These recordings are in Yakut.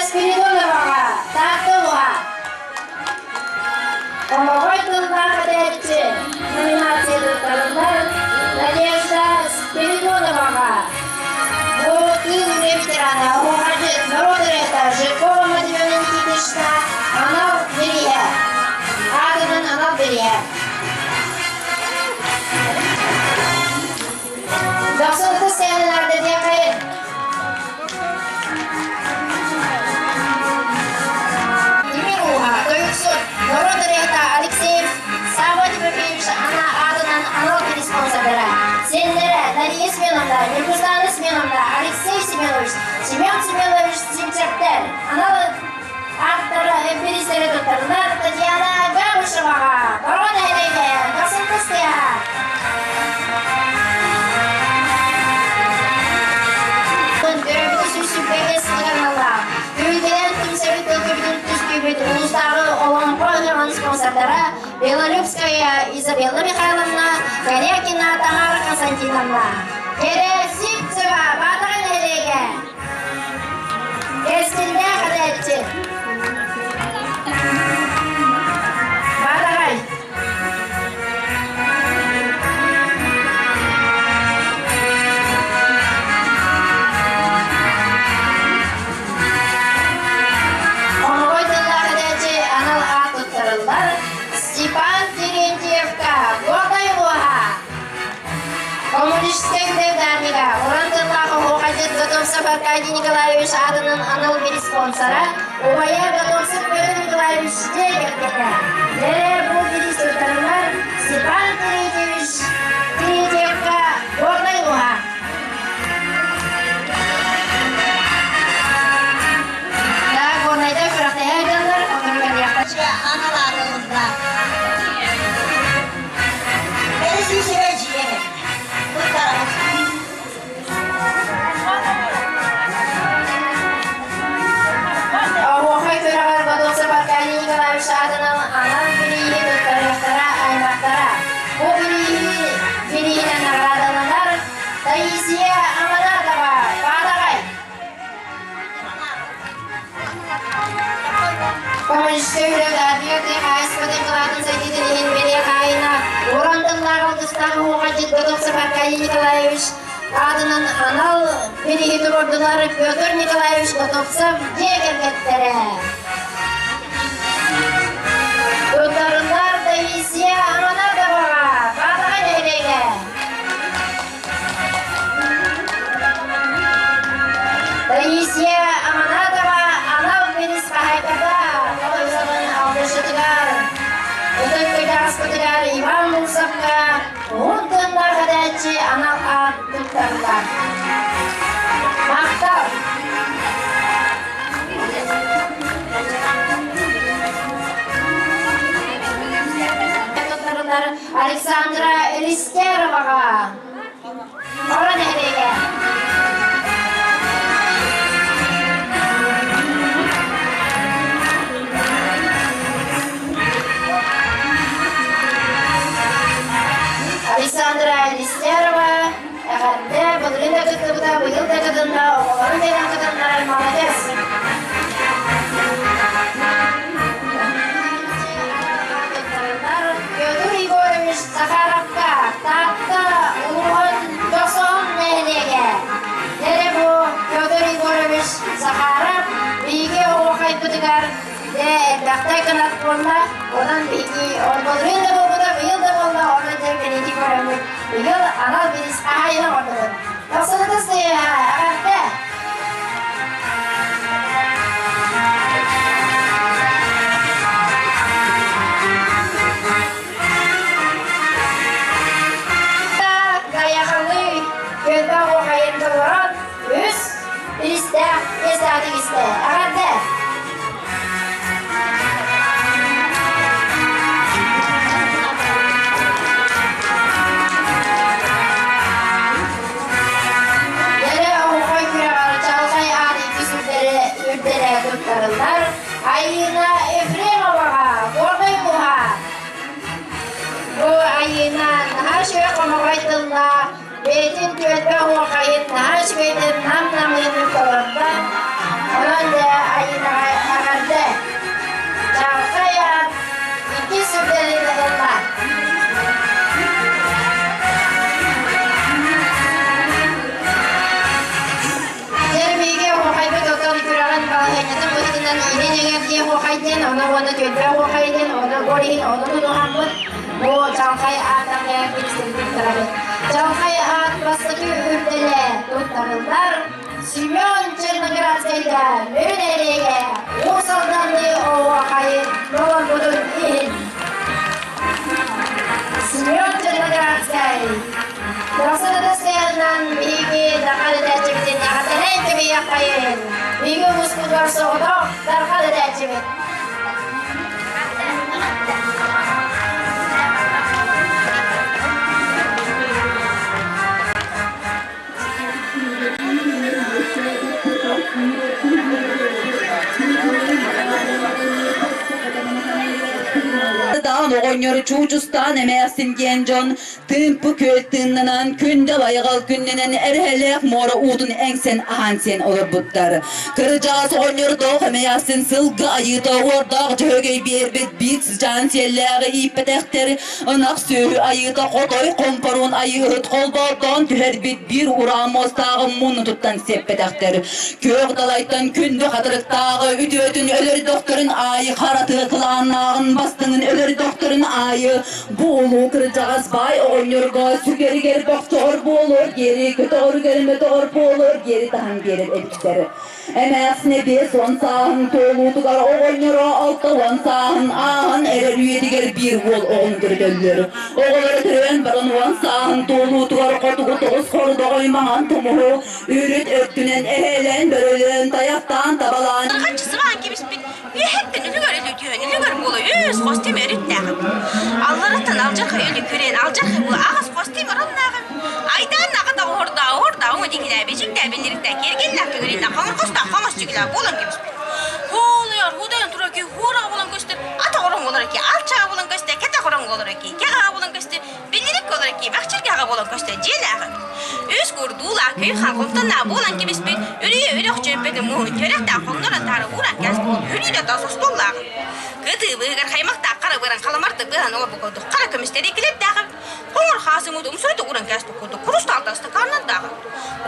Спиридоноваҕа Таатта улууһа. Омоҕой тыллаах этээччи номинация туттарыллар Надежда Спиридоноваҕа. Бу тыыл үлэ ветерана, оһуохайдьыт, норуот ырыата Жиркова Матрена Никитична анал бирииһэ. Аатынан анал бирииһэ. Дохсун ытыс сыаналарда диэххайын. Тимир ууһа, тойуксут, норуот ырыаһыта Алексеев Савва Тимофеевич ана аатынан анал спонсордара, сиэннэрэ Дария Семеновна, Ньургустаана Семеновна, Алексей Семенович, Семен Семенович Симчэктэр анал ааттара бириистэрэ туттарылар Татьяна Габышеваҕа, Барон нэһилиэгэ, Дохсун Тыстыйа. Төрөппүтү сүпсүппэккэ сыһыаналлаах, Түһүлгэлээн түмсэбит тылгыбытын түстүүбүт улуустааҕы Олоҥхо ыһыаҕын спонсордара Белолюбская Изабелла Михайловна, Корякина Тамара Константиновна, Кэрэ Сивцева Баатаҕай нэһилиэгэ, Кэскиллээх этээччи Баатаҕай. Оҥоой тыллаах этээччи анал аат туттарыллар Степан Терентьевка Горнай улууһа. Коммунистическай үлэ ударнига, уран тыллаах оһуохайдьыт Готовцев Аркадий Николаевич аатынан анал били спонсора, убайа Готовцев Петр Николаевич дьиэ кэргэнэ. Дэрэ бу бириис туттарыллар Степан Терентьевич Терентьевка Горнай улууһа. Да, Горнайда күрэхтэһэ ыыталлар, онно кэлиэхтэр. Анал аатылында. Бэрисиисибэ дьиэ Туттарабыт. Оһуохай күрэҕэр Бодуохсуп Аркадий Николаевич аатынан анал бирииһи туттарыахтара аймахтара. Бу бирииһи бирииһинэн наҕараадаланар Таисия Аманатова, Баатаҕай. Коммунистическай үлэ Даарбыйа тыа хаһаайыстыбатын кылаатын сайдыытын иһин бэлиэ хаайына уран тыллаах алгыстаах оһуохайдьыт Готовцев Аркадий Николаевич аатынан анал бирииһи туруордулар Петр Николаевич Готовцев дьиэ кэргэттэрэ. Туттарыллар Таисия Аманатоваҕа, Баатаҕай нэһилиэгэ. Таисия Аманатова анал бириис хаһаайката Хотойсонун алтышытыгар, Ытык кырдьаҕаспытыгар Иван Мусовка уһун тыыннаах этээччи анал аат туттарда. Махтал! Александра Элистероваҕа Хоро нэһилиэгэ. Александра Элистерова эҕэрдэ былырыын да кыттыбыта, быйыл да кытынна, оҕолорун кэлэн кытыннарар молодец. Петр Егорович Захаровка, Таатта улууһун Дохсоҕон нэһилиэгэ. Дэрэ бу Петр Егорович Захаров биһиги оһуохайбытыгар дэ элбэхтэ кынат буолла. Онон биһиги былырыын да буолбута, быйыл да буолла, онон дьэ бэлиэтии көрөммүт. Быйыл анал бириис хаһаайына оҥордубут. Тахсыбытыс эҕэрдэ! Дайахалыы көлбөх оһуохайын толорон үс биристээх миэстэҕэ тигистэ. Эҕэрдэ! Дэлэ оһуохай күрэҕэр чаҕылхай аат иккис үрдэрэ, үрдэрэ туттарыллар. Айыына Ефремоваҕа, Горнай улууһа. Бу Айыына наһаа үчүгэй хомоҕой тыллаах, бэйэтин түөлбэ оһуохайын наһаа үчүгэйдик нам-намыыннык толордо. Онон дэ Айыына Онтон илин эҥэр диэн оһуохай диэн, ону уонна түөлбэ оһуохай диэн, ону бор иһин ону тутуһаммыт бу чаҕылхай ааттарга бириистэри туттарабыт. Чаҕылхай аат бастакы үрдэлэ туттарыллар Семен Черноградскайга Мүрү нэһилиэгэ Уус Алданныы оһуохайы толорбутун иһин. Семен Черноградскай Дохсун ытыс тыаһынан биһиги дархан этээччибитин эҕэрдэлээн кэбиһиэххэйин. Биһиги улууспутугар соҕотох дархан этээччибит. Даан оҕонньору чуучустаан эмээхсин диэн дьон Тыымпы күөл тыыннанан, күндэл айаҕал күннэнэн эрэһэлээх муора уутун эҥсэн аһаан-сиэн олорбуттар. Кырдьаҕас оҕонньордоох эмээхсин сылгы айыыта уордаах дьөһөгөй биэрбит биир сыдьаан сиэллээҕи ииппэтэхтэр, ынах сүөһү айыыта хотой хомпоруун айыыһыт холбоордоон түһэрбит биир ураа муостааҕы муннутуттан сиэппэтэхтэр. Күөх далайтан күндү хатырыктааҕы үтүөтүн өлөрдөхтөрүн аайы хара тыа кылааннааҕын бастыҥын өлөрдөхтөрүн аайы Бу улуу кырдьаҕас баай оҕонньорго сүгэригэр бохсоҕор буолуор диэри, көтөҕөрүгэр мөтөҕөр буолуор диэри таһан биэрэр эбиттэр. Эмээхсинэ 50 сааһын туолуутугар оҕонньоро 60 сааһын ааһан эрэр үйэтигэр биир уол оҕону төрөтөллөр. Оҕолоро төрөөн баран уон сааһын туолуутугар хотугу тоҕус хордоҕой маҥан тумуһу үрүт өттүнэн эһэлээн бөрөлөөн тайахтаан табалаан Хаччысыбаан кэбиспит Үөһэттэн үлүгэр өлүтүөн, үлүгэр буола үс хос тимир үттээҕим. Аллараттан алдьархай өлүкүрэн, алдьархай буола аҕыс хос тимир оннааҕым. Айдаан аҕата оһордоо, оһордоо, уҥа дикилээ, бичиктээ, биллириктээ, киэргэллээх көгүрүннэ, хоҥор хостоох хоҥос чүгүлээ буолан кэбиспит. Хоолуйар, худайан турар киһи хуораҕа буолан көстөр, атах ороҥ олорор киһи алчаҕа буолан көстөр, кэтэх ороҥ олорор киһи кэҕэҕэ буолан көстөр, Биллирик олор ки бахчыргаҕа буолан көстө дьиэлээҕин. Үс курдуулаах күй ханхомтоннаа буолан кэбиспит, үрүйэ үрэх чөмпөтө муһун төрөхтөөх хоҥнорон таары уура кэс үрүйэ тас остуоллааҕын. Кытыы быыгар хаймахтаах хара быран халамарды быһан олорбу курдук хара көмүстэри килэрдээҕин. Хоҥор хаасыҥут умсуйда уран кэс курдук курустаал тастакааннардааҕын.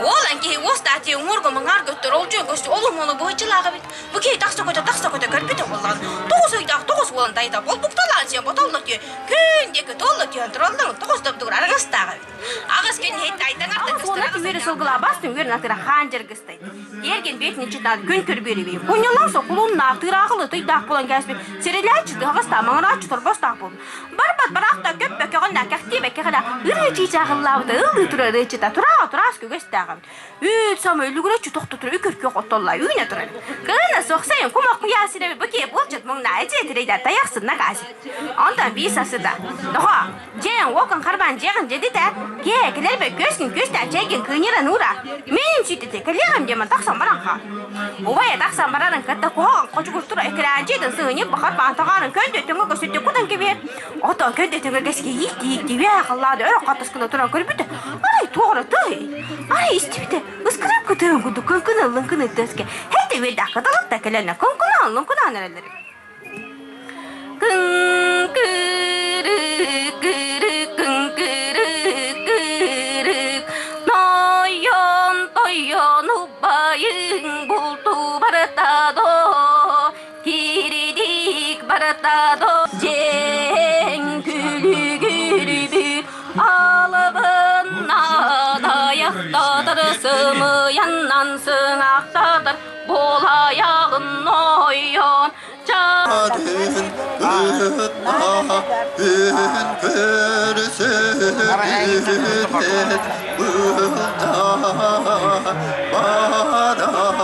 Уолан киһи уостаатыы уҥуорга маңаар көттөр олдьуон көстү олумону быһыччылаах эбит. Бу киһи тахса көтө тахса көтө көрбүтэ буоллаҕын. Тоҕус ыйдаах тоҕус уолан тайда болбукталаан сиэн ботолло түө Күн диэки туолла түһэн тураллар, тоҕус добдугур арыгыстаах эбит. Аҕыс күн иһит айдаҥ Аҕыс уона түмүөрү сылгылаабас түҥүр натыра хаан дьаргыстай. Тиэргэн биэтин иччитаат күн көрбүөрүбүй. Кунньалаах сокулуннаах, тыыраахылы тыйдаах буолан кээспит, сирилээччи тыһаҕастаах, маҥырааччы торбостаах буолбут. Барбат бараахта көппө көҕүннээх кэхтиибэ кэҕилэ ырыы чыычааҕыллаабыта ыллыы турар ырыаччыта турааҕа тураас күгэстээх эбит. Үүт сама үлүгүрэччи тохтотур үкүркүөх оттолла үүнэ турар. Кыына сохсайын кумах куйаа сирэби бу киэ буолчут муҥна эдьиэ тирейдэ таяхсынна каasi. Онтон биир сасыда. Доҕо, дьиэҥ уокун харбаан дьиэҕин дьэдитэ, киэ кэлэрбэ көскүн көстө чэйгин кыыньыран уура. Мин сүтүтэ кэлиэҕим диэмэн тахсан баран хаал. Убайа тахсан барарын кытта куһаҕан хочугур тура экрээн дьиэтин сыһыньып бахар баан таҕаарын көндө төҥө көсүттэ кутан кэбиһэр. Отон көндө төҥө кэски иикти-иикти үөһэ халлааны өрө хаттаскына туран көрбүтэ. Арай туох эрэ тыаһый? Арай истибитэ, ыскырыыпка тыаһын курдук кыҥкыны-лыҥкыны тыаска һэйдэ үөрдэххэ талыкта кэлэннэ куҥкунаан-луҥкунаан эрэллэр. Кыҥкыры-кыры кыҥкыры-кырык Нойон тойон убайыҥ булту барта доо Киридик барта доо Дьиэҥ күлүгүрбүт алыбыннан аяқтатыр сымыйаннан сыҥаахтатар буолайаҕын ойон Атын көрсүбүт булда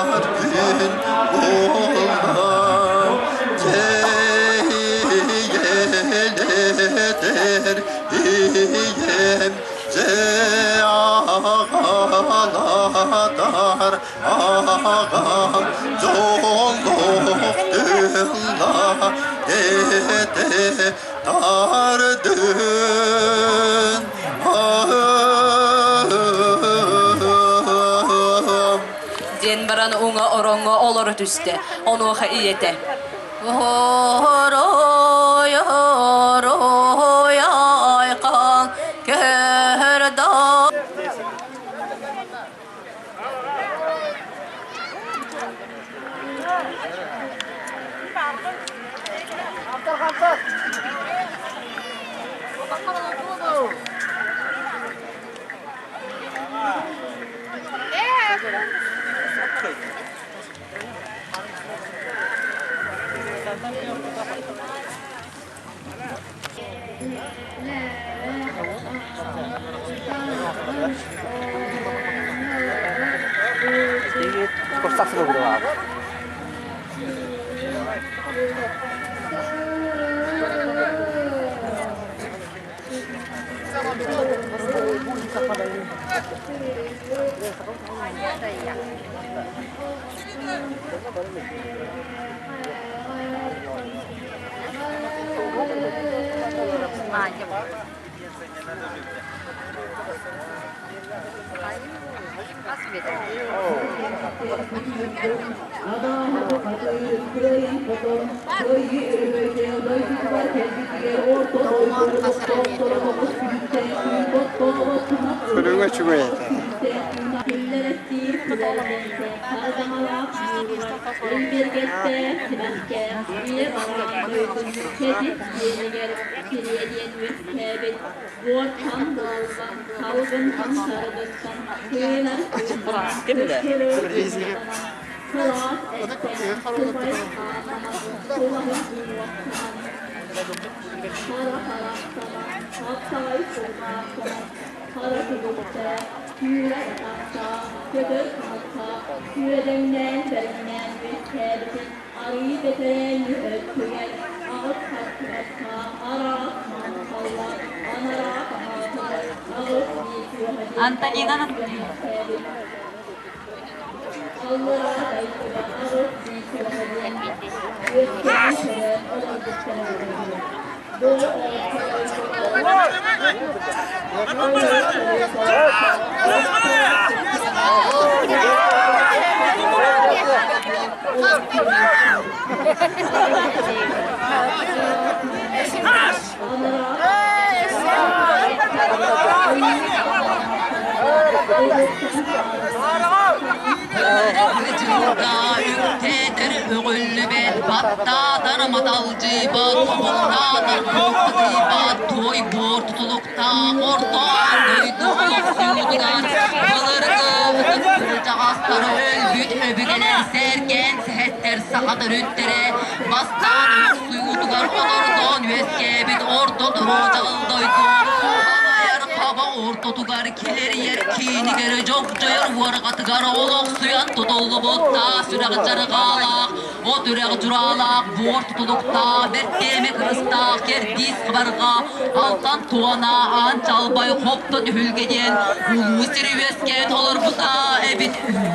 барар күн буолла Дьиэлэтэр ийэм дьэ аҕалатар Аҕам дьоллоох тылла этэ тардын Диэн баран уҥа ороҥҥо олоро түстэ. Онуоха ийэтэ Орой, орой, айхан көрдө Көрүҥэ үчүгэй этэ. Антонина Үктэтэр өҕүллүбэт, баттаатар маталдьыйбат, тобуктаатар куттатыйбат, туой буор тутулуктаах ортоон дойду олохсуйуутугар былыргы ытык кырдьаҕастар өлбүт өбүгэлэр сэргээн сэһэттэр саха төрүттэрэ бастаан олохсуйуутугар олордон үөскээбит орто туруу дойду халайар хаба ортотугар килэрийэр киинигэр дьогдьойор уорҕатыгар олохсуйан тутуллубут таас үрэх дьарҕаалаах, от үрэх дьураалаах, буор тутулуктаах, бэртиэмэ кырыстаах, кэрдиис хабарҕа, алтан туона, аан чалбай, хопто түһүлгэ диэн улуу сири үөскээн олорбута эбит үһү.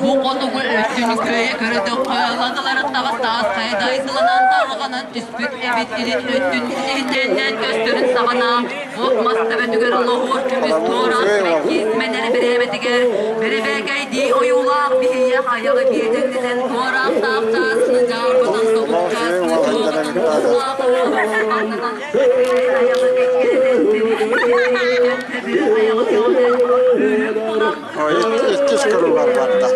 Бу хотугу өттүн күөйэ көрдөххө, лаҥаларын таҕыстаас хайдайсыланан тарҕанан түспүт эбит илин өттүн иһитинэн көстөрүн саҕана от мас төбөтүгэр лоһуор көмүс туораах сибэкки симэнэр бириэмэтигэр бэрэбээкэйдии ойуулаах биһийэх айаҕы биэтэҥнэтэн туораахтаах чааскыны дьаарбатан тобук чааскыны чуоҕатан туллаах оҕолорун айаҕы кэккэлэтэн айаҕы көҕүтэн үрүҥ тунах Иккис кругар барда.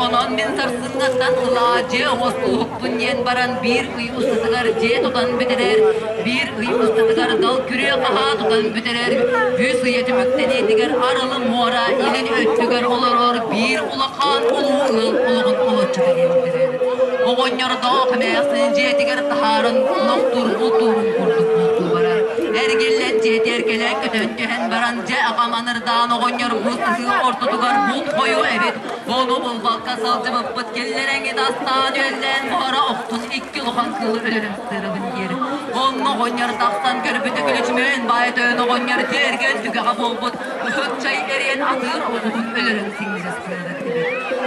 Онон мин сарсыҥҥаттан ыла дьиэ оҥостууһукпун диэн баран биир ый устатыгар дьиэ тутан бүтэрэр, биир ый устатыгар дал күрүө-хаһаа тутан бүтэрэр, үс ыйа түмүктэниитигэр арылы муора илин өттүгэр олорор биир улахан улуу ыал олоҕун олоччута диэн бүтэрэр. Оҕонньордоох эмээхсин дьиэтигэр таһааран олохтуур бултуурун курдук бултуу барар. Эргиллэн дьиэтигэр кэлэн көтөн түһэн баран дьэ аҕам анырдаан оҕонньор бу сыһыы ортотугар булт хойуу эбит. Ону булбакка сылдьыбыппыт киллэрэҥҥит астаан-үөллээн буһара охтун икки улахан кыылы өлөрөн сытыарабын диир. Онно оҕонньор тахсан көрбүтэ күлүчүмүөн баай тойон оҕонньор тиэргэн түгэҕэ буолбут ыһык чай эриэн атыыр оҕуһун өлөрөн сиҥнэрэ сытыарар эбит.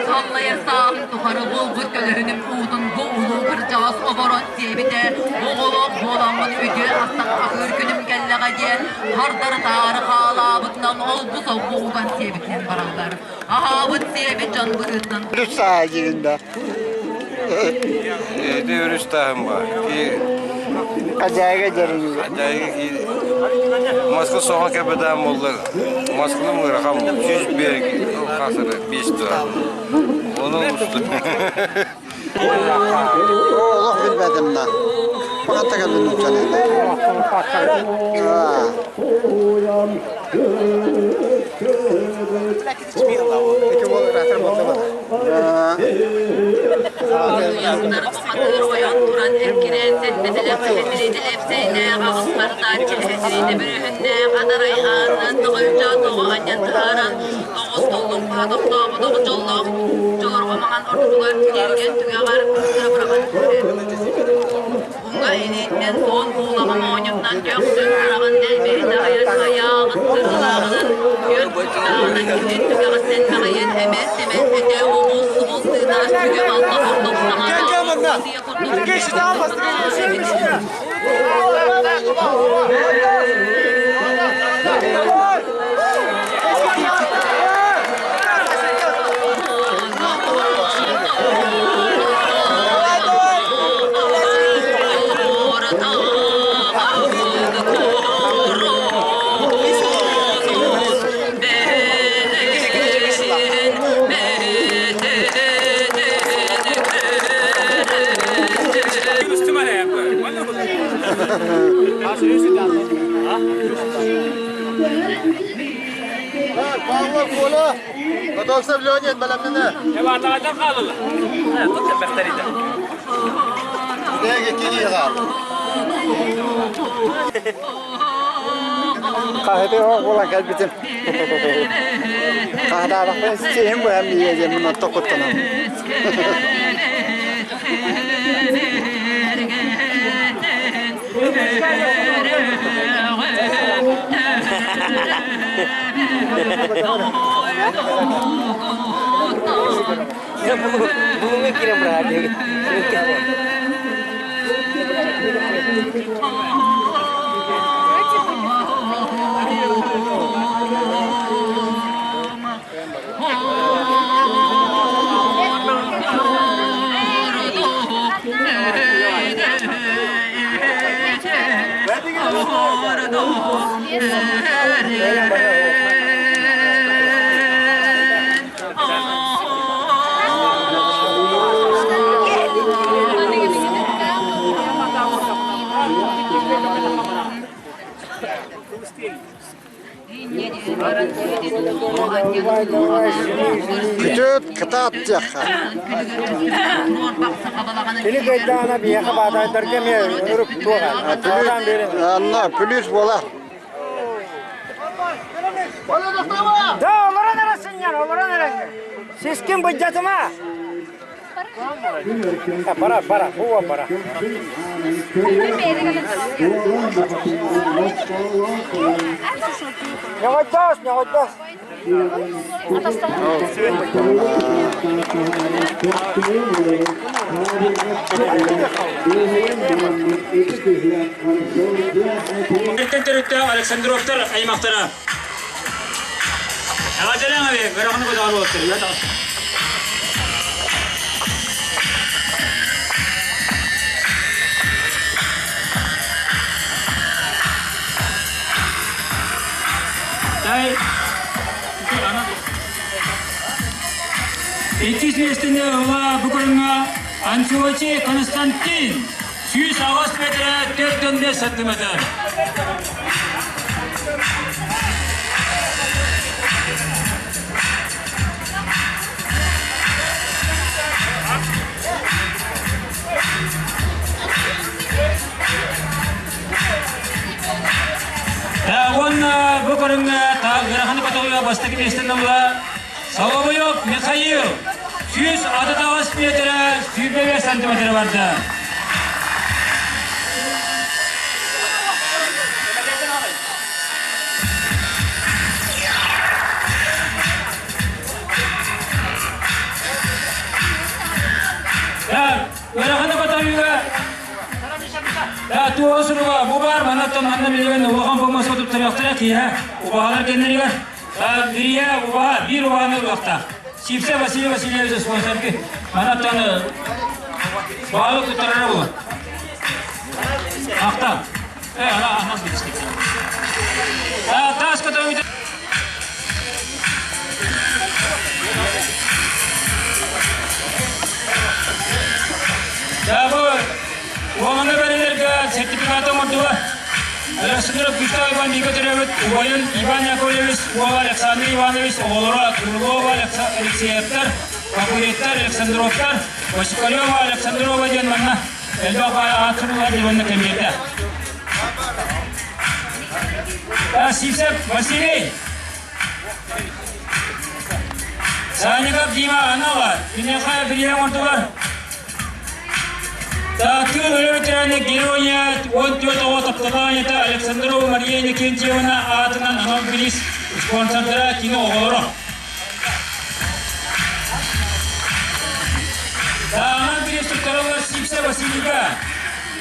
Саллайар сааһын тухары булбут көлөһүнүм уутун бу улуу кырдьаҕас оборон сиэбитэ оҕолоох буоламмын үтүө астах аһыыр күнүм кэллэҕэ. кэллэҕэ диэн хардары-таары хаалаабытынан олбу-солбу уган сиэбитинэн бараллар. Аһаабыт сиэбит дьон быһыытынан Өрүс сааһа диигин да. Ити өрүс тааһым баар. Ки Хозяйга дьэрин. Хозяйга ки Москва соҕа кэбэдээн буолла. Москвам ыарахан 101 хасыры 5 тура. Ону усту. Олох билбэтим да. Пахата кэлбин нууччалыыта. Бухатыыр ойон туран эккирээн сэттэтэлэп сэтиритэлэпсэйнээх аҕыстардааччы сэтиритэ бүрүһүннээх адарай аанынан тоҕойдьо тоҕо анньан таһааран тоҕус толлуҥхаһа тохтообутох дьоллоох дьолорго маҥан ортотугар тиэргэн түгэҕэр кыра быраҕан түһэрэр. Уҥа илиитинэн суон куулаҕа моонньутунан көхсүн хараҕын дэлбэритэ айан айааҕын сырылааҕынан түөрт куттааҕынан киһи түгэҕиттэн маҕайан эмэс-эмэс этэ обус субус тыынаас сүгэ алта курдук саҥата сыа курдук Павлов Коля, Готовься Леонид, бэлэмнэнэ. Эбатаҕайдар хаалалар. Тут элбэхтэр Бүтэһик икки хаал. Хаһыты оһох буолан кэлбитим. Хаһыдаабахпын сиһим быһан биһиэ диэн мунан токуттанам. Булуҥҥа киирэн быраат Күтүөт кытаат диэххэ. Кини кыайдаҕына биһиэхэ баатайдарга эмиэ ырык туох Анна плюс буолар. Да, олорон эрэ сынньан, олорон эрэ. Сискин быдьатыма. Бара, бара, бу бара. Ньоҕойдоос, ньоҕойдоос. Төрүттээх Александровтар аймахтара. Эҕэрдэлээн аби, бөрөҕүнү көтөҕөр буолуттар. Тай Иккис миэстэни ыла бу көрүҥҥэ Антиохий Константин 108 метрэ 4,5 сантиметр. Уонна бу көрүҥҥэ ыарахан көтөҕүүгэ бастакы миэстэни ылла Соловьев Михаил 168 метрэ 25 сантиметры барда. Так, ыарахан көтөҕүүгэ Туоһу суруга бу баар, манаттан манна билигин улахан помоска туттарыахтара киэһэ убаһалар кэннэригэр. Бирийэ убаһа, биир убаһаны ылыахтаах. Сивцев Василий Васильевич спонсорги манаттан баалы туттарара буолар. Ахта. Ана анас билистик. Таас көтөҕүтэ Дабы Уолана бэрилэргэ сертификаты оҥордулар. Александр Густав Иван бииргэ төрөөбүт убайын Иван Яковлевич уола Александр Иванович оҕолоро Крылова Алексеевтар, Капыреттар, Александровтар, Бочкарева Александрова диэн манна элбэх баай аат суруллар диэн уонна кэмиэрдэ. Сивцев Василий Санников Дима анала киниэхэ бириэмэ оҥордулар. Тааттыыр үлэ ветераны Героя 14 оҕо тапталаанньыта Александрова Мария Иннокентьевна аатынан анал бириис спонсордара кини оҕолоро. Анал бириис туттараллар Сивцев Василийга.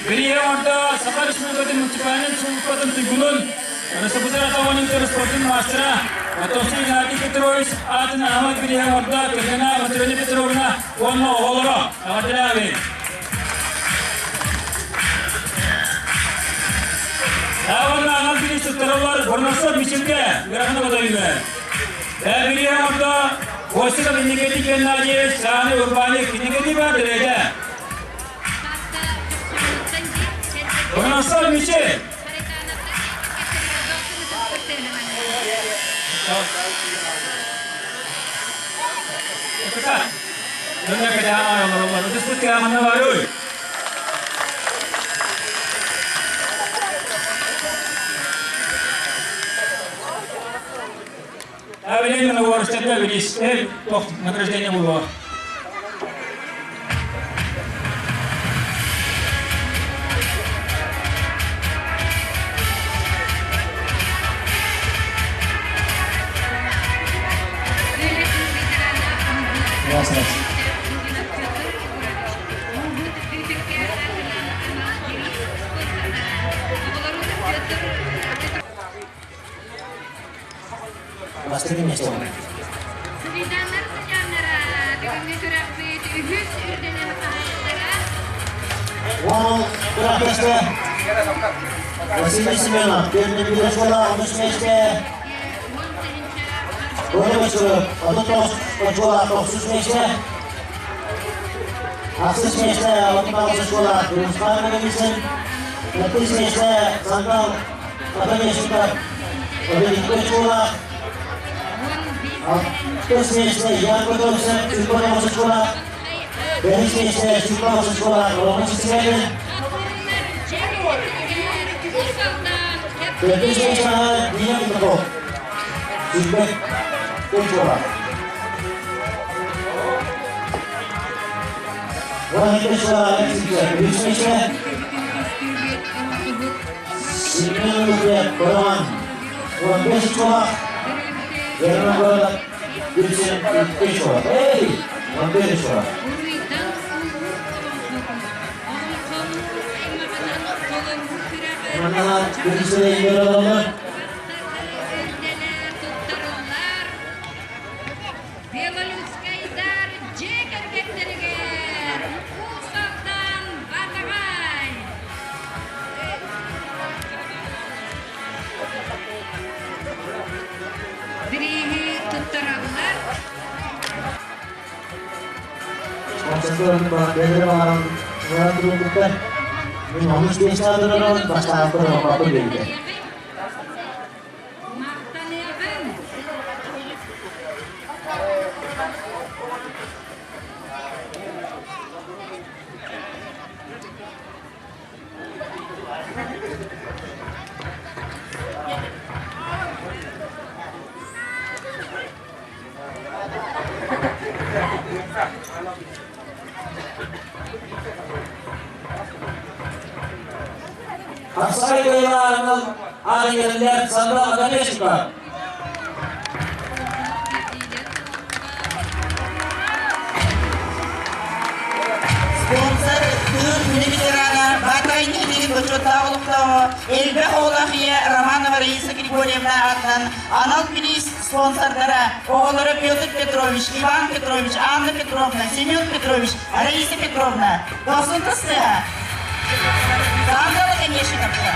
Бирииһэ оҥордо Саха Республикатын муниципальнай сулууспатын туйгунун РСФСР атаҕын спортун маастара Матовский Геннадий Петрович аатын анал бирииһэ оҥордо кэргэнэ Матрена Петровна уонна оҕолоро. Эҕэрдэлээбин! Уонна анал бириис туттараллар Бурнашов Мичилгэ ыарахан бодойуга. Бирииһэ оҥордо Костиков Иннокентий Геннадьевич Сааны Урбаник кинигэни бар дэлэйдэ. Бурнашов Мичил! Авелина уорустарга билистэр туох награждение буолуо. Бастакы миэстэ Сыдьааннар сыдьааннара бүгүҥҥү күрэхпит үһүс үрдэнэн хаһаайыттара Уол күрэхтэстэ Василий Семенов, Түөрт школа, онус миэстэ. Коля Бочкарев, 39 очкола, тохсус миэстэ. Ахсыс миэстэ, 36 школа, Руслан Мегелисен. Төрдүс миэстэ, Сандал Атанесиков, 32 очкола. Алтыс миэстэ, Ян Готовцев, 49 очкола. Бэһис миэстэ, 49 очкола, Роман Сицилин. Төрдүс миэстэҕэ Дина Петров, 105 очкола. 12 очкола Алексей үһүс миэстэ. Семен Лукьев, Роман, 15 очкола. Верно городок, 35 очкола. Эй, 15 очкола. Манна бириистэри алаллар. Белолюдскайдар дьиэ кэргэттэригэр Уус Алдан Батаҕай! Бирииһи туттараллар. Спонсордарын бэйэлэрэ баҕаран ылан туруорбуттар. Мин онус миэстэҕэ бастаахпын оҥорбоппун диэбитэ. Махтаныаҕыҥ! Хапсай кыайыылааҕынан ааҕынньарыллар Сандал Адамешников. Спонсор тыыл үлэ ветерана Батай. Баатаҕай нэһилиэгин бочуоттаах олохтооҕо, элбэх оҕолоох ийэ Романова Раиса Григорьевна аатынан анал бириис спонсордара оҕолоро Петр Петрович, Иван Петрович, Анна Петровна, Семен Петрович, Раиса Петровна. Дохсун тыстыһа. Сандала Конешниковка.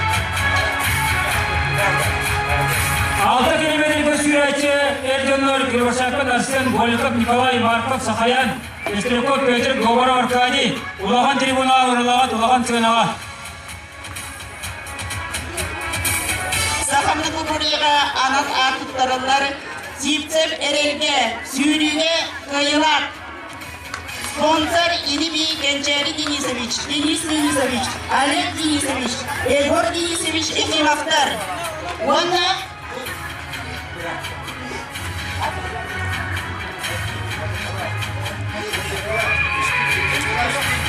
Алта километрга сүүрээччи эр дьоннор Кривошапкин Арсен, Голиков Николай, Марков Сахаян, Пестряков Петр, Говоров Аркадий улахан трибунаҕа ырылаҕат улахан сыанаҕа. Сахамны култуураҕа анал аат туттарыллар Сивцев Эрэлгэ сүүрүүгэ кыайыылаах Спонсор Инибий Кэнчээри Денисович, Денис Денисович, Олег Денисович, Егор Денисович Ефимовтар уонна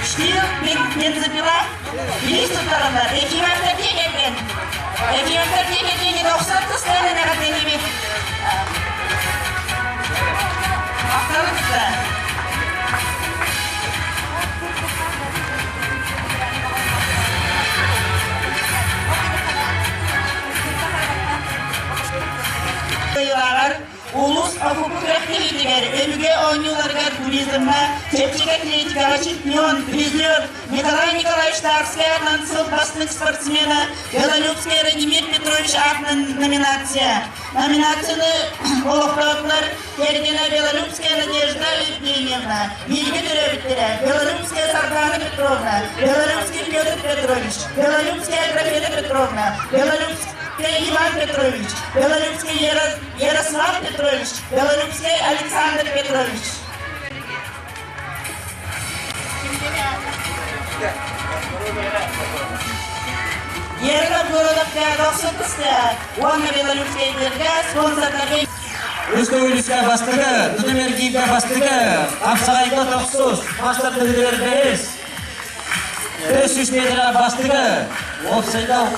Штил бензопила биир туттарыллар. Ефимовтар диэкэргэн. Ефимовтар диэкэргэн 90 тыс эҕэрдэлиибит. Махталын кытта. Кыайыылааҕар улуус ОХУП күрэхтэһиитигэр өбүгэ оонньууларыгар туризмҥа чэпчэки атлетикаҕа чемпион, призер Николай Николаевич Тарскай аатынан сыл бастыҥ спортсмена Белолюбский Радимир Петрович аатынан номинация. Номинацияны олохтоотулар кэргэнэ Белолюбская Надежда Евгеньевна, бииргэ төрөөбүттэрэ Белолюбская Сардаана Петровна, Белолюбский Петр Петрович, Белолюбская Аграфена Петровна, Белолюбский Иван Петрович, Белолюбский Ярослав Петрович, Белолюбский Александр Петрович. Ерла городовка уонна Белолюбскайдарга спонсордарга Үс төгүлүскэ бастыгы, тутум эргииргэ бастыгы, хапсаҕайга тохсус, мастар төгүлүгэр бэһис. 300 метрэ бастыгы, уопсайда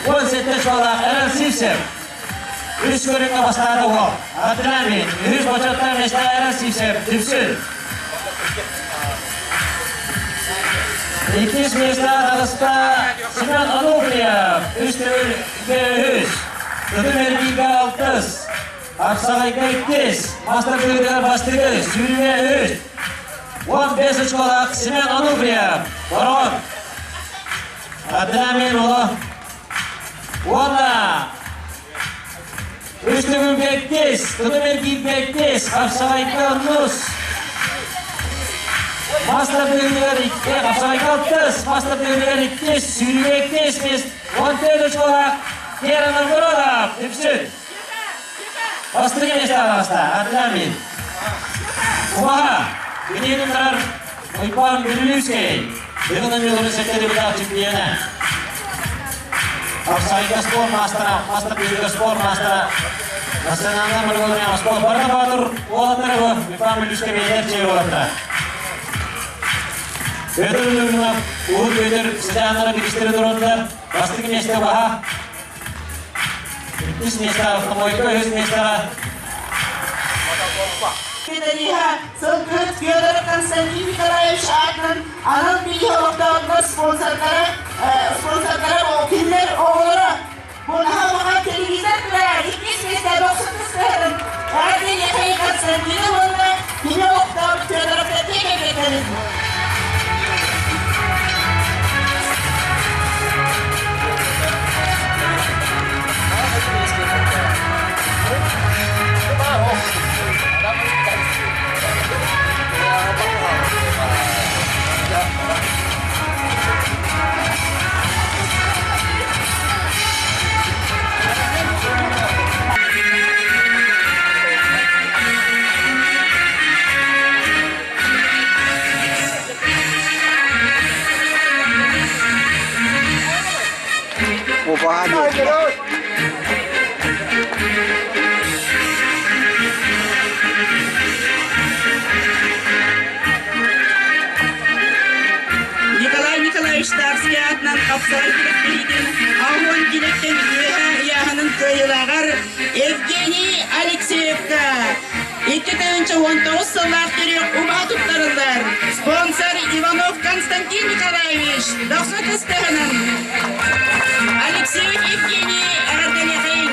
17 чуолаах Эрэл Сивцев. Үс көрүҥҥэ бастаата уол. Атынаамин, үһүс бочуоттаах миэстэ Эрэл Сивцев, Дүпсүн. Иккис миэстэ таҕыста Семен Ануфриев, үс төгүл үһүс. Тутум эргииргэ алтыс, Хапсаҕайга иккис, мастер тыытыгар бастакы, сүүрүүгэ үһүс. 15 очколаах Семен Ануфриев, Бороҕон. Адрамин уола. Уонна үс төгүлгэ иккис, тутум эргииргэ иккис, хапсаҕайга оннус. Мастер тыытыгар икки, хапсаҕайга алтыс, мастер тыытыгар иккис, сүүрүүгэ иккис, 14 очколаах Гера Новгородов, үксүн. Бастыҥ миэстэ Ардамин. Кумаха, Билиэн утарар Уйбаан Бүлүүскэй. Дыгын Амилович сэттэ чемпиона. Хапсайга спорт мастера, мастер пилга спорт мастера. Национальная молодежная спорт Барна Батур уолаттары Уйбаан Бүлүүскэй бэйэлэр чэй уолаттара. Петр Лунинов, Уһун Петр сыдьааннара биристери туруордулар. Бастакы миэстэ баһа Иккис миэстэ автомойка, үһүс миэстэҕэ Медалиһа Сылгыһыт Федоров Константин Николаевич аатынан анал билии олохтоохтор спонсордара спонсордара кинилэр оҕолоро Бунаһа телевизор турар иккис миэстэ дохсун кыһарын Радио Константины уонна кини олохтоох Федоров кэргэнин. Убаһа Николай Николаевич Тарский аатынан хапсаҕай күрэхтэһиитин Аһуон килэттэн үөһэ ыйааһынын кыайыылааҕар Евгений Алексеевка. 2019 сыллаах төрүөх убаһа туттарыллар. Спонсор Иванов Константин Николаевич, Дохсун кыстыһынан Алексеев Евгений эҕэрдэлиэхэйин.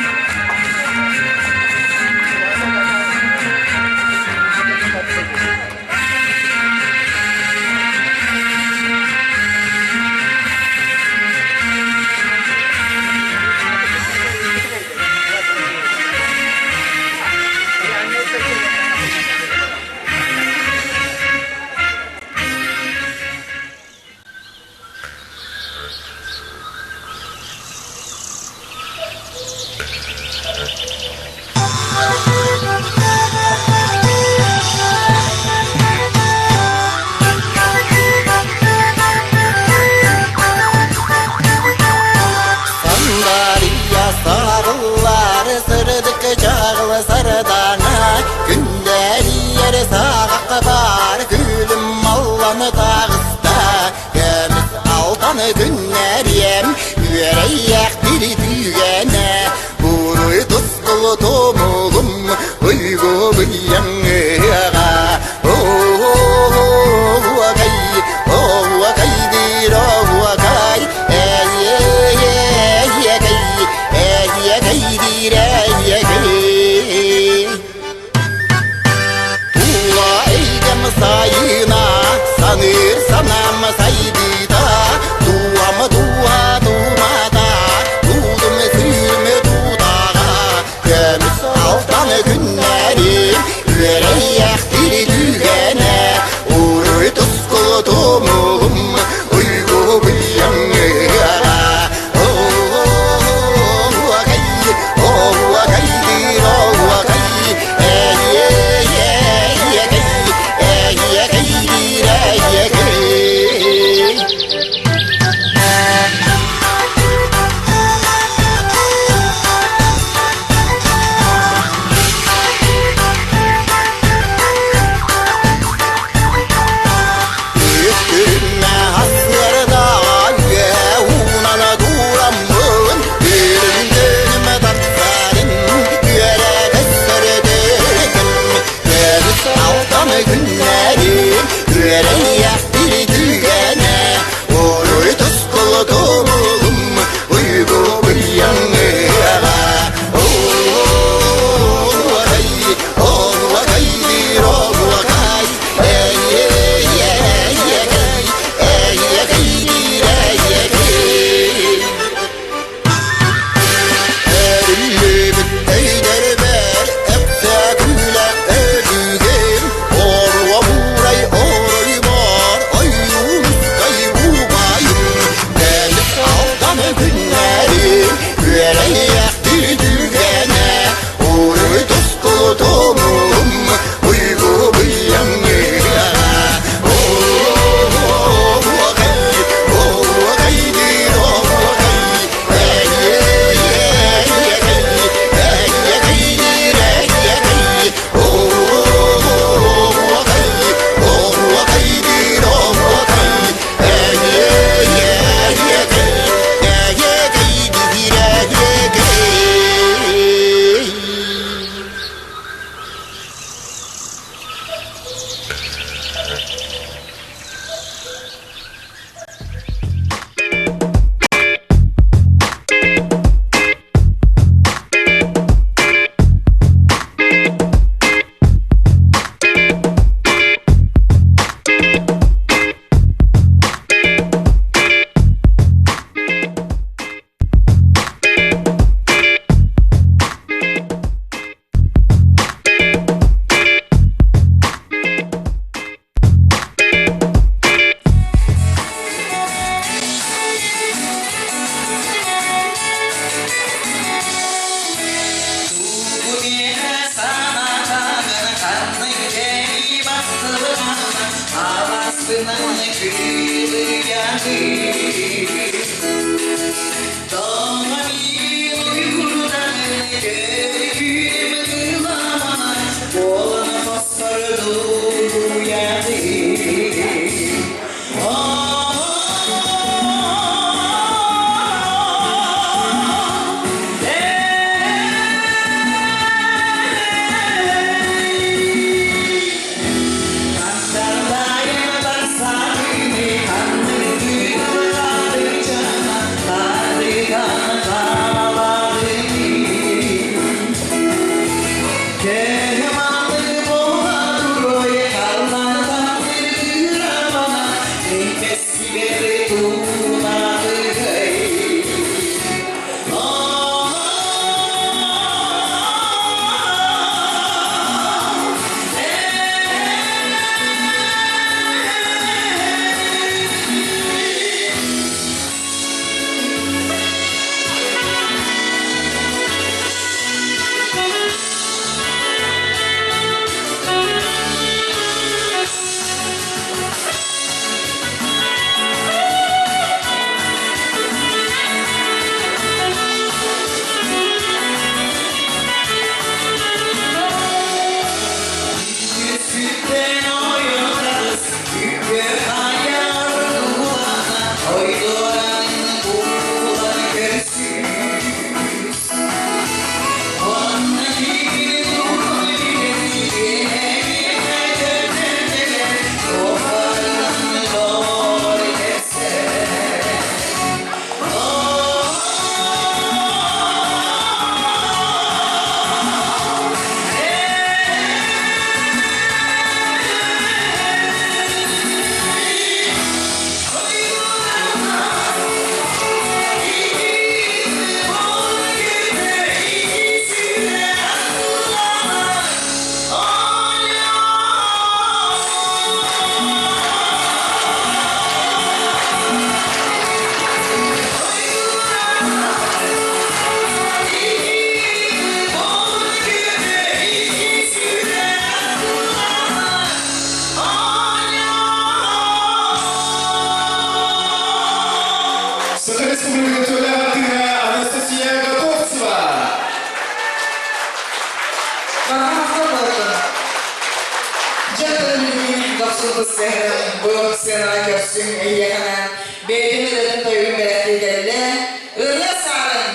тутус сыһын бу сыанаҕа көрсүҥ эйиэхэнэн бэйэтин үлэтин тойугун бэлэхтии кэллэ. Ырыа саарын!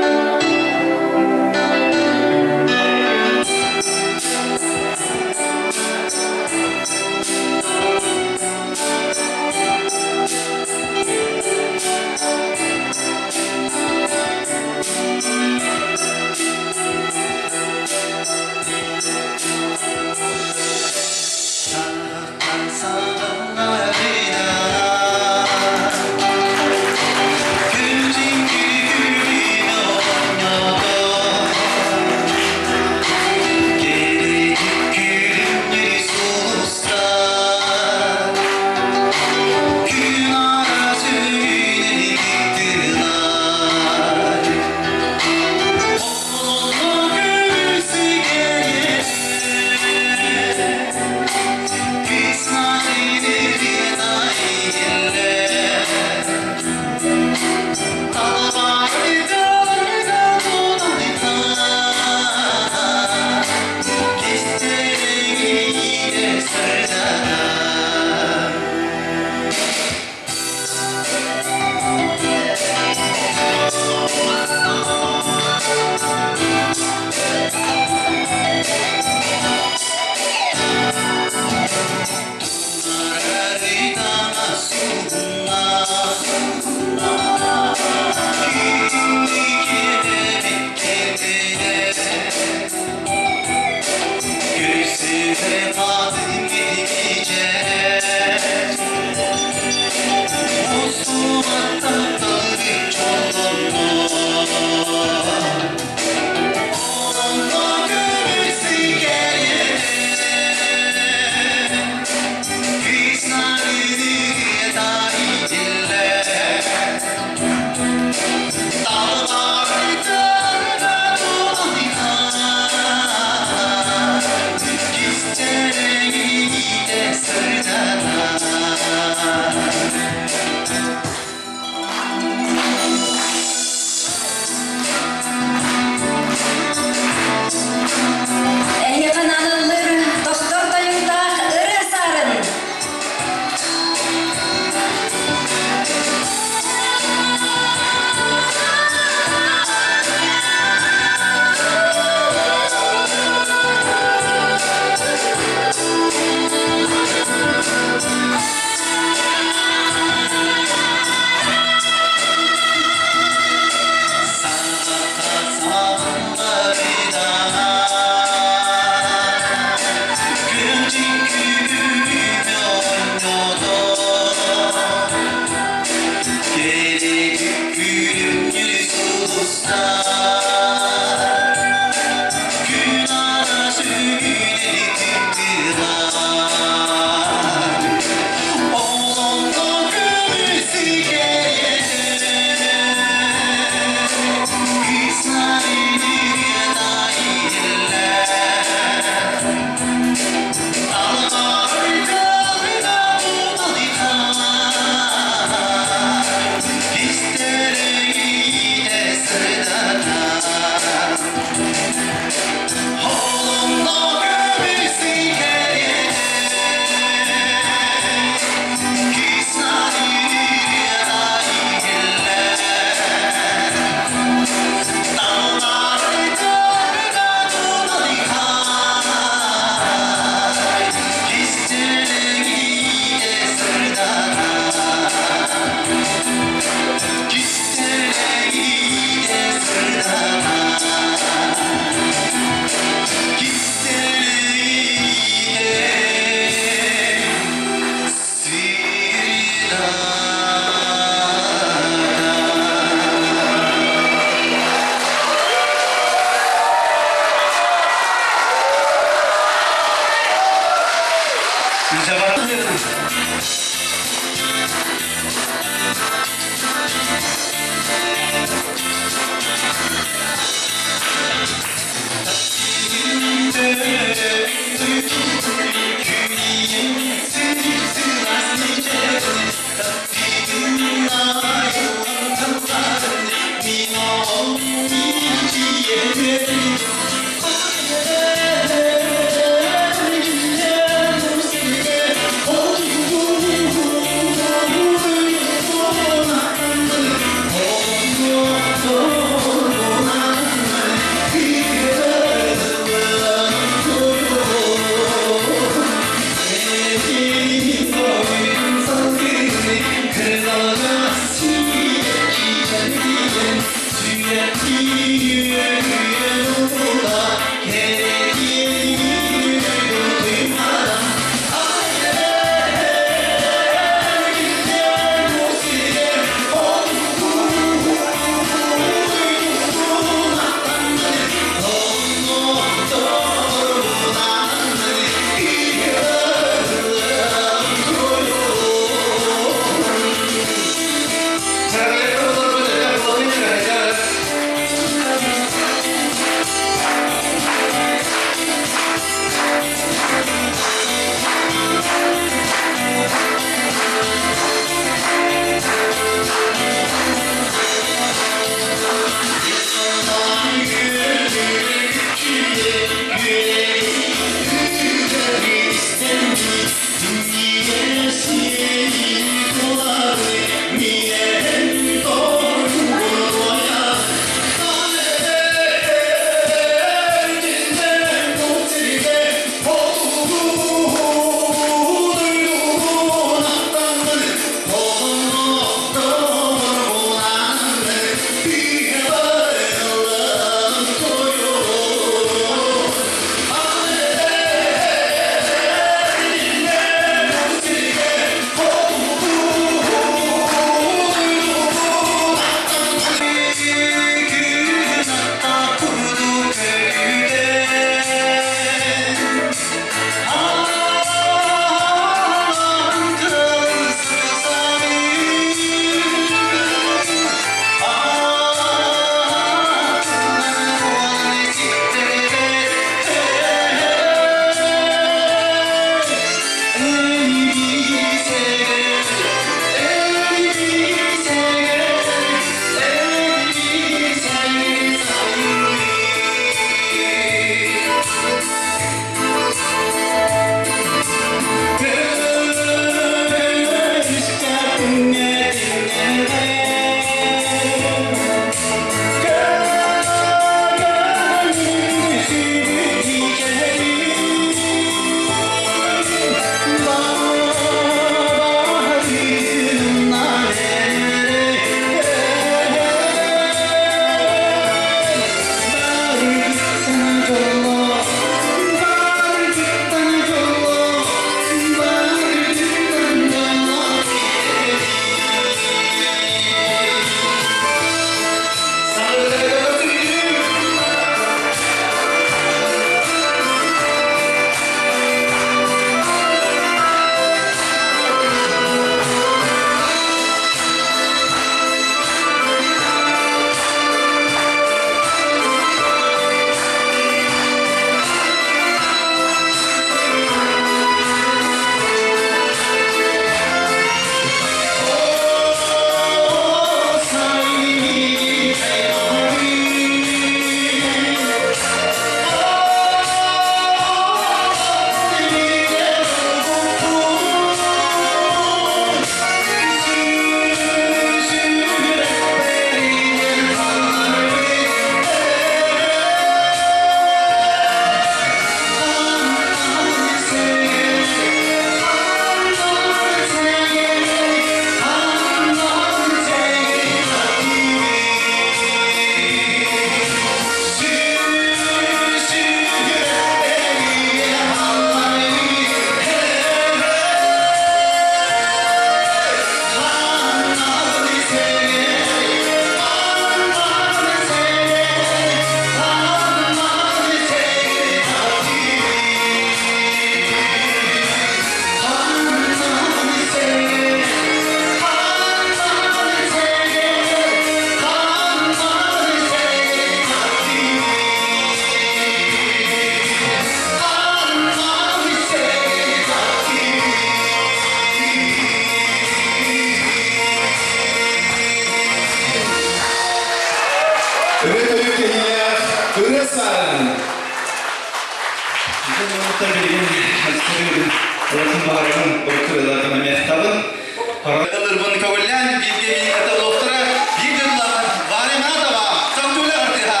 концербын көҕүлээн бииргэ миин кытта олохторо биир дойдулаах Варя Матова, Сахтуля артыыһа.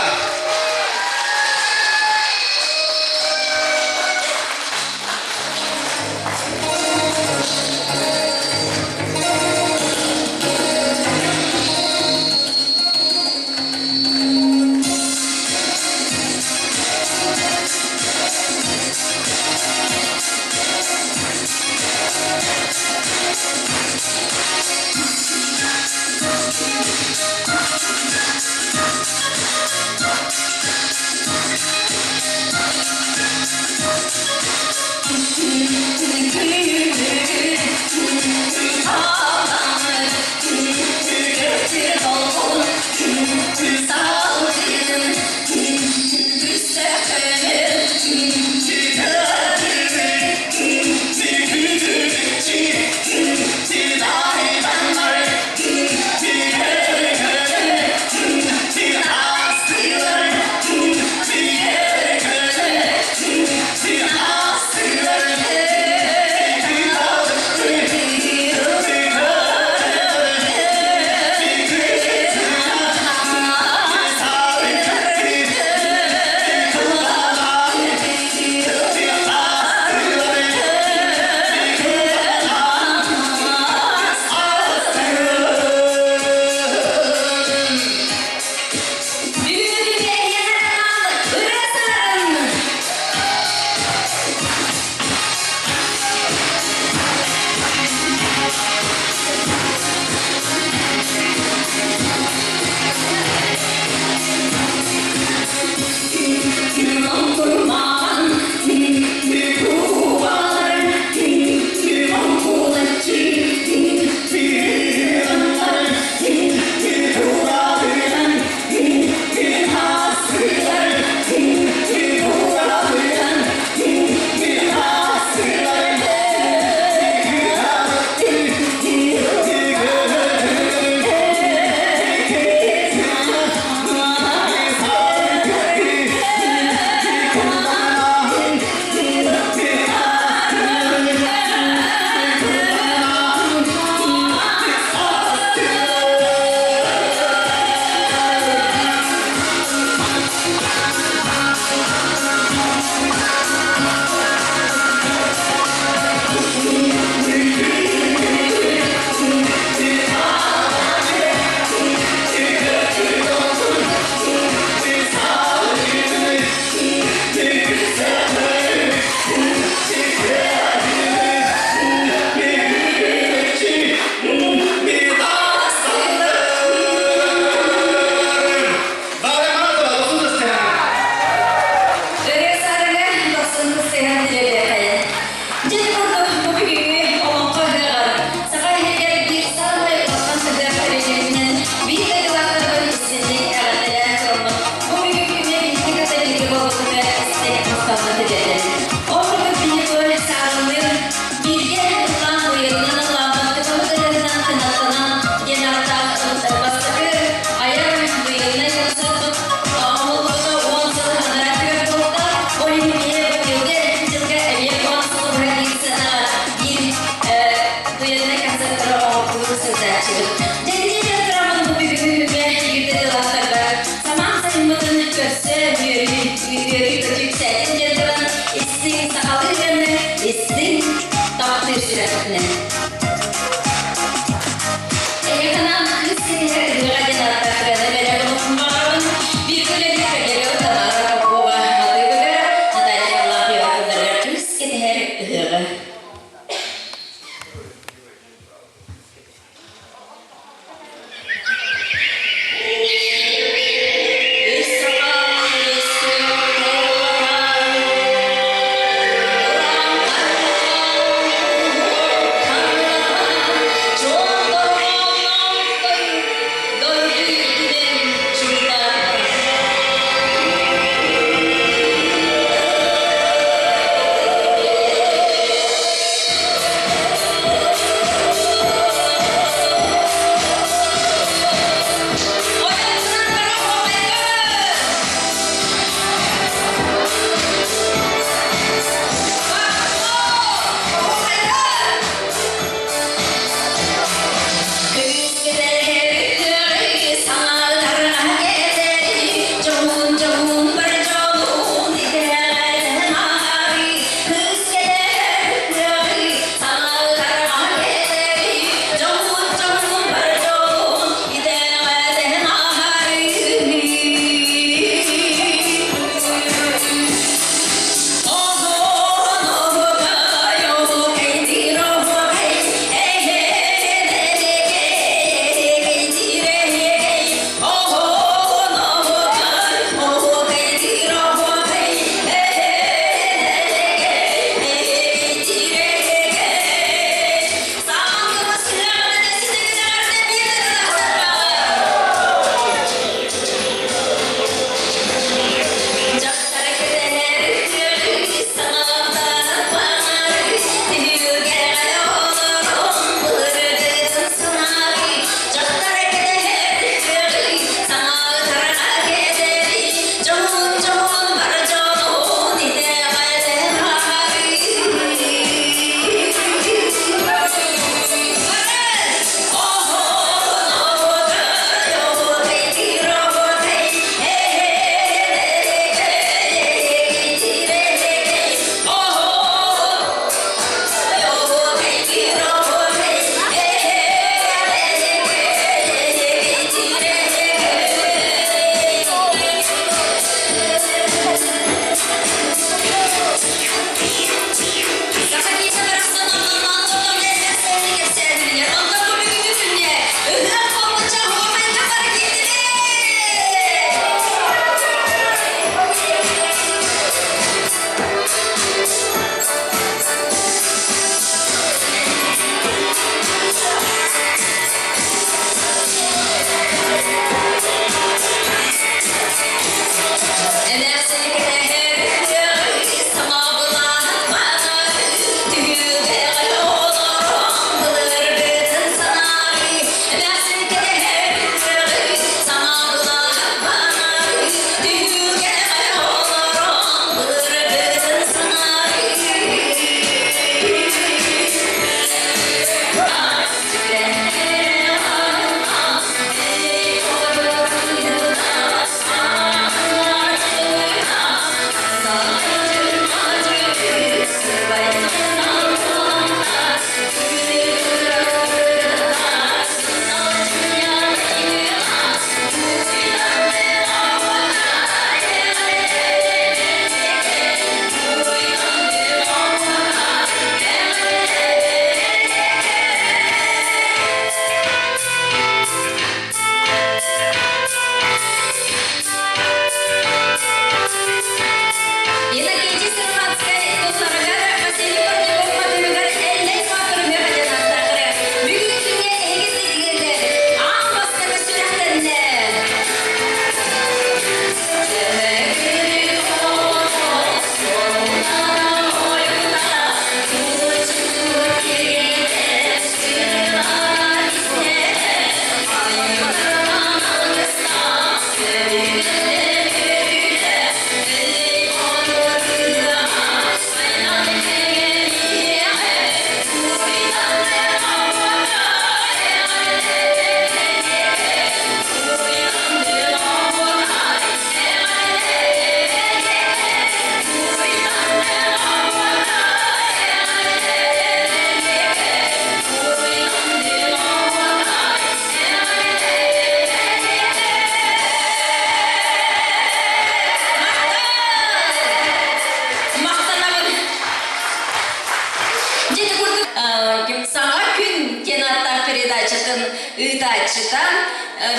передачатын ыытааччыта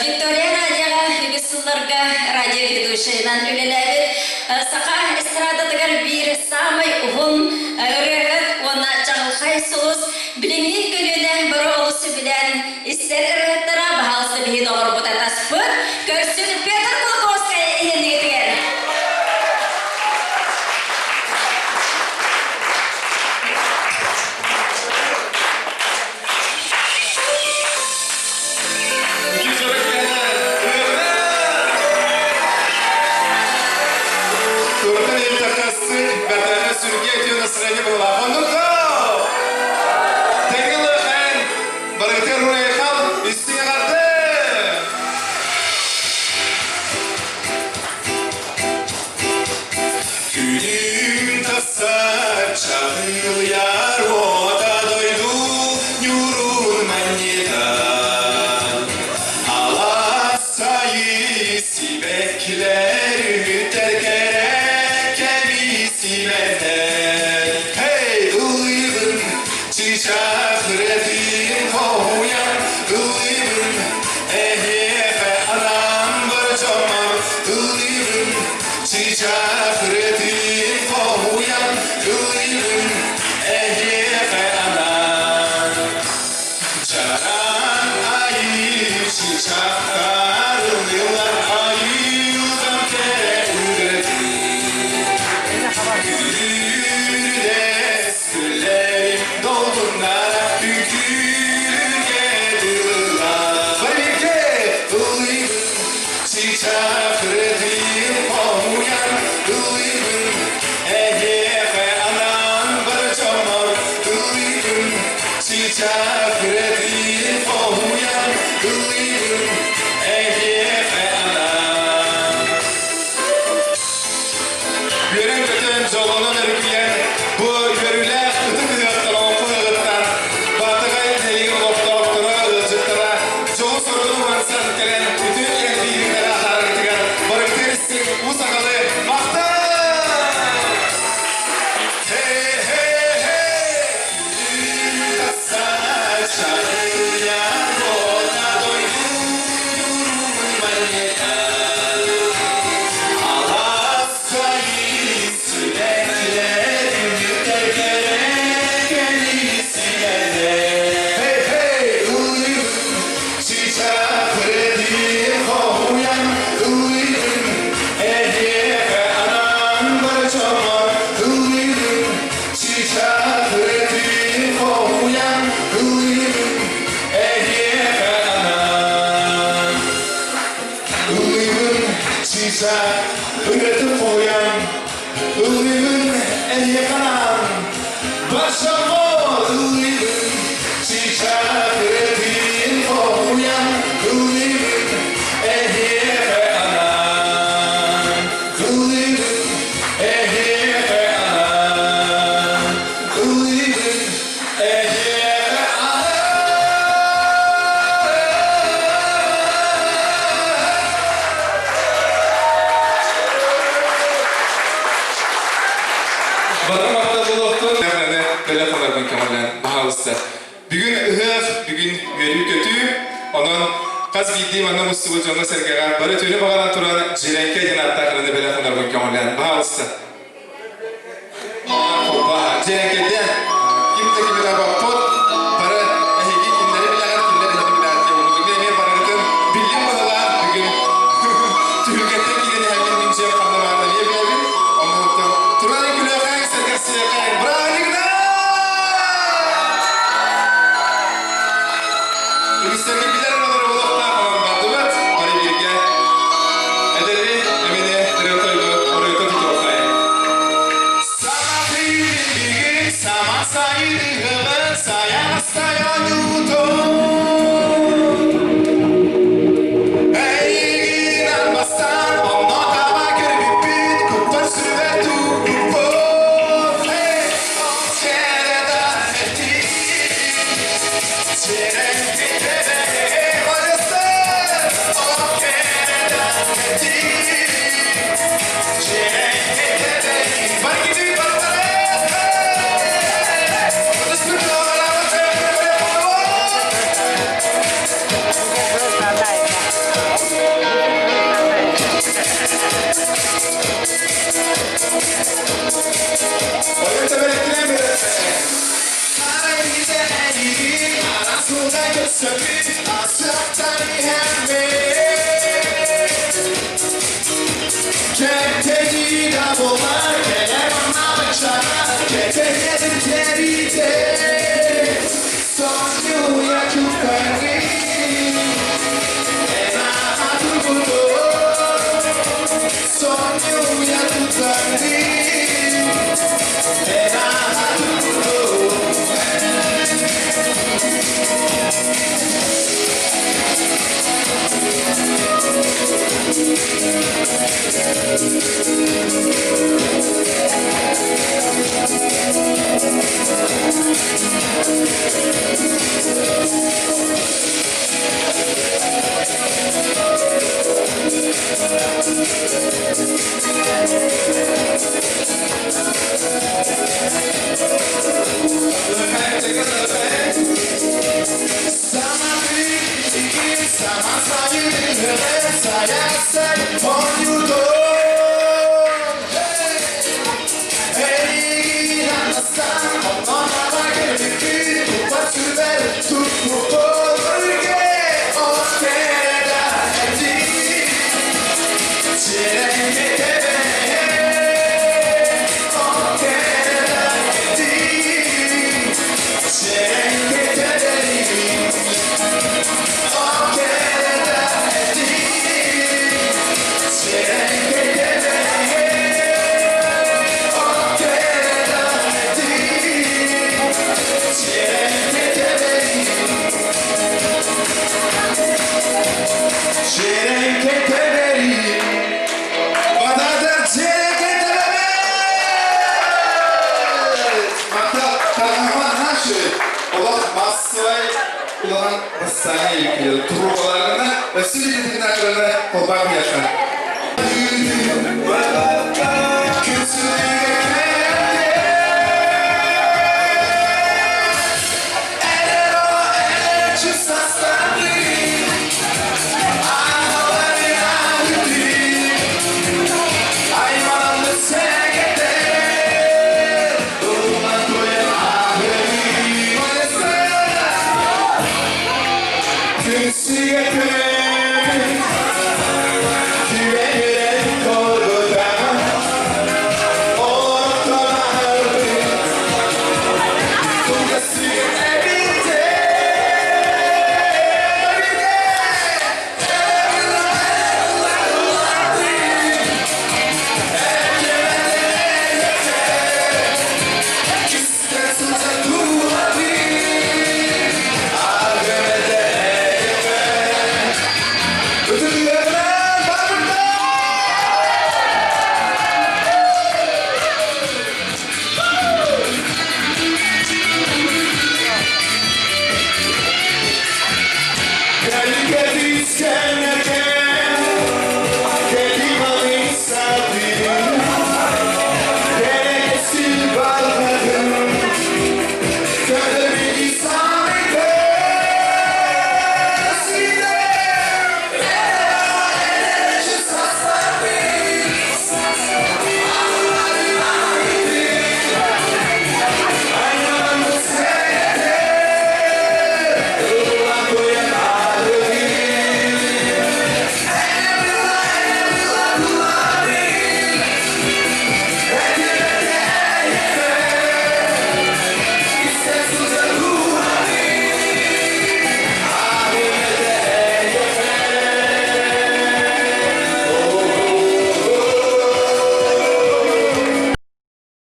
Виктория радиоҕа үгүс сылларга радиоведущайынан үлэлээбит саха эстрадатыгар биир саамай уһун ырыаһыт уонна чаҕылхай сулус билиҥҥи көлүөнэ бары олус сөбүлээн истэр ырыаһыттара баһаалыста биһиги доҕорбут атаспыт көрсүн Петр Кулаковскай иһиннигитигэр. Туртан илтэххассы бэртээхэ сүргэ үтүө настроение быһылаах. Оннук Тэҥҥэ барыгытыгар уруйхал истиҥ эҕэрдэ! Күнүм тахсар чаҕылыйар уота дойду ньурун манньытан Алаас сайы сибэккилэр үтэр кэрэ кэми симэтэн Hey, ыллыыбын чыычаах ырыатын хоһуйан ыллыыбын эһиэхэ анаан бар дьоммор ыллыыбын Чыычаах ырыатын хоһуйан ыллыыбын эһиэхэ анаан. Чараан айыы чыычаахтар ыллыылар айылҕам кэрэ ырыатын. Күлүрдэс күллэрим долгуннара үҥкүүргэ дылылар. Барбикке ыллыыбын Чыычаах ырыатын хоһуйан ыллыыбын, эһиэхэ анаан бар дьоммор ыллыыбын. Чыычаах ырыатын хоһуйан ыллыыбын, эһиэхэ анаан. Үөрэн-көтөн, дьоллонон өрүкүйэн, бу үөрүүлээх ытык ыһыахтан олоҥхо ыһыаҕыттан Баатаҕай нэһилиэгин олохтоохторо, ыалдьыттара дьолу-соргуну уһансан кэлэн үтүө кэлбииһиктэрэ атаараргытыгар барыгытыгар истиҥ уу сахалы махтал! Хей-хей-хей! Тахса чаҕыйа буота дойду манньыта Ыллыыбын чыыча, ырыатын хоһуйан, ыллыыбын эйиэхэ анаан, Барсаммор ыллыыбын чыыча, ырыатын хоһуйан, ыллыыбын эйиэхэ анаан, ыллыыбын эйиэхэ анаан, ыллыыбын эйиэхэ анаан. Бары махтал бэлэх ыларбын көҥүллээн баһаалыста. Бүгүн ыһыах, бүгүн үөрүү-көтүү, онон хас биирдии манна мустубут дьоҥҥо-сэргэҕэ бары үтүөнү баҕаран туран Дьирэҥкэ диэн ааттаах ырыаны бэлэх ыларбын көҥүллээн баһаалыста. Дьирэҥкэйдээн ким да кими да боппут, бары эһиги кинилэри билэҕит, кинилэр эһиги билэҕит диэн бүгүн эмиэ барыгытын биллим быһылаах бүгүн түһүлгэттэн киирэн иһэммин мин дьиэм ханна баарын эмиэ билэбин. Онон туран күлүөхээҥ, сэргэхсийэхээҥ, бырааһынньыгынан! Үгүстэргэ билэр олору олохтоох онон бардыбыт, бары бииргэ. Эдэри эмини ырыа-тойгу оройто тутуоххайын. Саҥа тыын бүгүн, сама сайын ыһыгын, Улахан Рассаня Трубаларына Василий Петровна Колбар Яша.